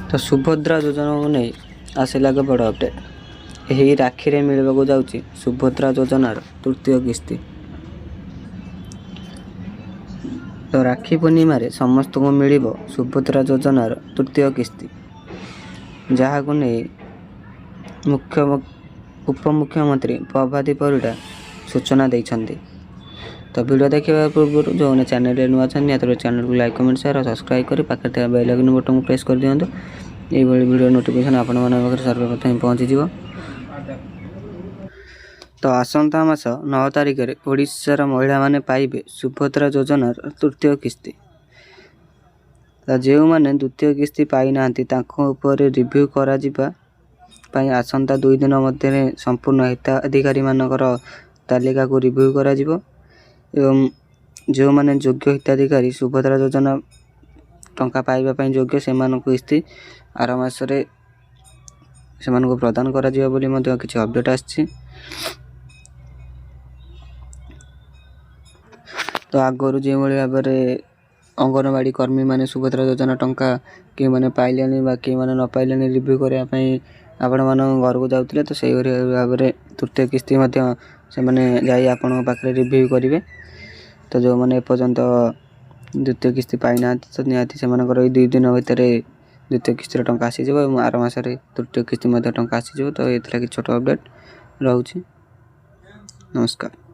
ତ ସୁଭଦ୍ରା ଯୋଜନାକୁ ନେଇ ଆସିଲା ଏକ ବଡ଼ ଅପଡ଼େଟ୍। ଏହି ରାକ୍ଷୀରେ ମିଳିବାକୁ ଯାଉଛି ସୁଭଦ୍ରା ଯୋଜନାର ତୃତୀୟ କିସ୍ତି। ତ ରାକ୍ଷୀ ପୂର୍ଣ୍ଣିମାରେ ସମସ୍ତଙ୍କୁ ମିଳିବ ସୁଭଦ୍ରା ଯୋଜନାର ତୃତୀୟ କିସ୍ତି, ଯାହାକୁ ନେଇ ମୁଖ୍ୟ ଉପମୁଖ୍ୟମନ୍ତ୍ରୀ ପ୍ରଭାତୀ ପରିଡ଼ା ସୂଚନା ଦେଇଛନ୍ତି। ତ ଭିଡ଼ିଓ ଦେଖିବା ପୂର୍ବରୁ ଯେଉଁମାନେ ଚ୍ୟାନେଲରେ ନୂଆ ଅଛନ୍ତି, ନିହାତି ଚ୍ୟାନେଲକୁ ଲାଇକ୍, କମେଣ୍ଟ, ସେୟାର ଆଉ ସବସ୍କ୍ରାଇବ୍ କରି ପାଖରେ ଥିବା ବେଲ୍ ଆଇକନ୍ ବଟନ୍କୁ ପ୍ରେସ୍ କରିଦିଅନ୍ତୁ। ଏଇଭଳି ଭିଡ଼ିଓ ନୋଟିଫିକେସନ୍ ଆପଣମାନଙ୍କ ପାଖରେ ସର୍ବପ୍ରଥମେ ପହଞ୍ଚିଯିବ। ତ ଆସନ୍ତା ମାସ 9 ତାରିଖରେ ଓଡ଼ିଶାର ମହିଳାମାନେ ପାଇବେ ସୁଭଦ୍ରା ଯୋଜନାର ତୃତୀୟ କିସ୍ତି। ତ ଯେଉଁମାନେ ଦ୍ୱିତୀୟ କିସ୍ତି ପାଇନାହାନ୍ତି, ତାଙ୍କ ଉପରେ ରିଭ୍ୟୁ କରାଯିବା ପାଇଁ ଆସନ୍ତା 2 ଦିନ ମଧ୍ୟରେ ସମ୍ପୂର୍ଣ୍ଣ ହିତାଧିକାରୀମାନଙ୍କର ତାଲିକାକୁ ରିଭ୍ୟୁ କରାଯିବ ଏବଂ ଯେଉଁମାନେ ଯୋଗ୍ୟ ହିତାଧିକାରୀ, ସୁଭଦ୍ରା ଯୋଜନା ଟଙ୍କା ପାଇବା ପାଇଁ ଯୋଗ୍ୟ, ସେମାନଙ୍କୁ କିସ୍ତି ଆର ମାସରେ ସେମାନଙ୍କୁ ପ୍ରଦାନ କରାଯିବ ବୋଲି ମଧ୍ୟ କିଛି ଅପଡ଼େଟ୍ ଆସିଛି। ତ ଆଗରୁ ଯେଉଁଭଳି ଭାବରେ ଅଙ୍ଗନବାଡ଼ି କର୍ମୀମାନେ ସୁଭଦ୍ରା ଯୋଜନା ଟଙ୍କା କେଉଁମାନେ ପାଇଲେଣି ବା କେଉଁମାନେ ନ ପାଇଲେଣି ରିଭ୍ୟୁ କରିବା ପାଇଁ ଆପଣମାନଙ୍କ ଘରକୁ ଯାଉଥିଲେ, ତ ସେଇଭଳି ଭାବରେ ତୃତୀୟ କିସ୍ତି ମଧ୍ୟ ସେମାନେ ଯାଇ ଆପଣଙ୍କ ପାଖରେ ରିଭ୍ୟୁ କରିବେ। ତ ଯେଉଁମାନେ ଏପର୍ଯ୍ୟନ୍ତ ଦ୍ୱିତୀୟ କିସ୍ତି ପାଇନାହାନ୍ତି, ତ ନିହାତି ସେମାନଙ୍କର ଏଇ 2 ଦିନ ଭିତରେ ଦ୍ୱିତୀୟ କିସ୍ତିର ଟଙ୍କା ଆସିଯିବ ଏବଂ ଆର ମାସରେ ତୃତୀୟ କିସ୍ତି ମଧ୍ୟ ଟଙ୍କା ଆସିଯିବ। ତ ଏଥିଲାଗି ଛୋଟ ଅପଡ଼େଟ୍ ରହୁଛି। ନମସ୍କାର।